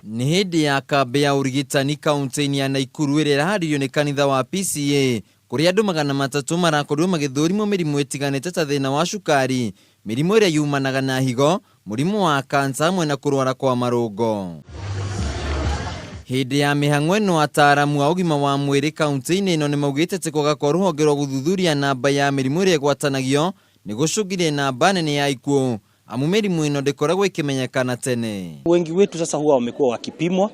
Nĩ hĩndĩ ya kambĩ ya ũrigitani kaunti-inĩ ya Naikuru ĩrĩa ĩraharĩirio nĩ kanitha wa PCEA kũrĩa andũ 300 marakorirwo magĩthũrimwo mĩrimũ ĩtiganĩte ta thĩna wa cukari, mĩrimũ ĩrĩa yumanaga na higo, mũrimũ wa kansa hamwe na kũrwara kwa marũngo. Hĩndĩ ya mĩhang'o ĩno ataaramu a ũgima wa mwĩrĩ kaunti-inĩ ĩno nĩ maugĩte atĩ kwaga kwa rũhonge rwa gũthuthuria namba ya mĩrimũ ĩrĩa ĩgwatanagio nĩ gũcũngĩrĩria namba nene ya ikuũ amu mĩrimũ ĩno ndĩkoragwo ĩkĩmenyekana tene. Wengi wetu sasa huwa wamekuwa wakipimwa,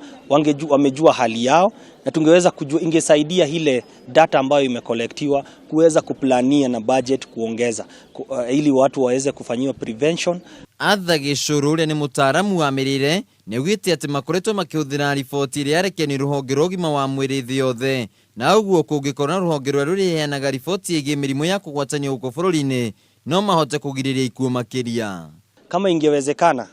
wamejua hali yao, na tungeweza kujua, ingesaidia ile data ambayo imekolektiwa kuweza kuplania na budget kuongeza ili watu waweze kufanyiwa prevention. Arthur Gĩcũrũ ũrĩa nĩ mũtaaramu wa mĩrĩre nĩ augĩte atĩ makoretwo makĩhũthĩra riboti ĩrĩa yarekio nĩ rũhonge rwa ũgima wa mwĩrĩ thĩ yothe na ũguo kũngĩkorwo na rũhonge rũrĩa rũrĩheanaga riboti ĩgiĩ mĩrimũ ya kũgwatanio gũkũ bũrũri-inĩ no mahote kũgirĩrĩria ikuũ makĩria. Kama ingewezekana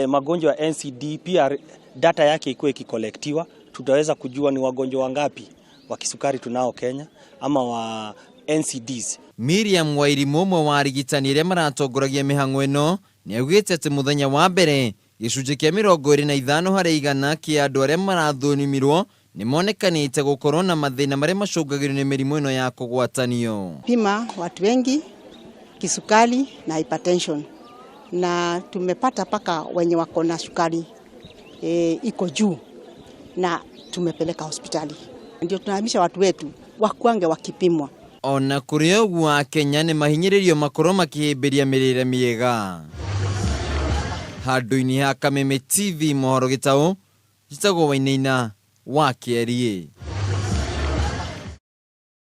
magonjwa ya NCD pia data yake ikuwe ikikolektiwa, tutaweza kujua ni wagonjwa wangapi wa kisukari tunao Kenya ama wa NCDs. Miriam Wairimu ũmwe wa arigitani arĩa maratongoragia mĩhang'o ĩno nĩ augĩte atĩ mũthenya wa mbere gĩcunjĩ kĩa 25% kĩa andũ arĩa marathũrimirwo nĩ monekanĩte gũkorwo na mathĩna marĩa macũngagĩrĩrio nĩ mĩrimũ ĩno ya kũgwatanio. Pima watu wengi kisukari na hypertension, na tumepata paka wenye wako na sukari iko juu na tumepeleka hospitali. Ndio tunahamisha watu wetu wakuange wakipimwa. Ona kũrĩ ũguo Akenya nĩ mahinyĩrĩrio makorwo makĩhĩmbĩria mĩrĩre mĩega. Handũ-inĩ ha Kameme TV mohoro gĩtaũ, njĩtagwo Wainaina wa Kĩeriĩ.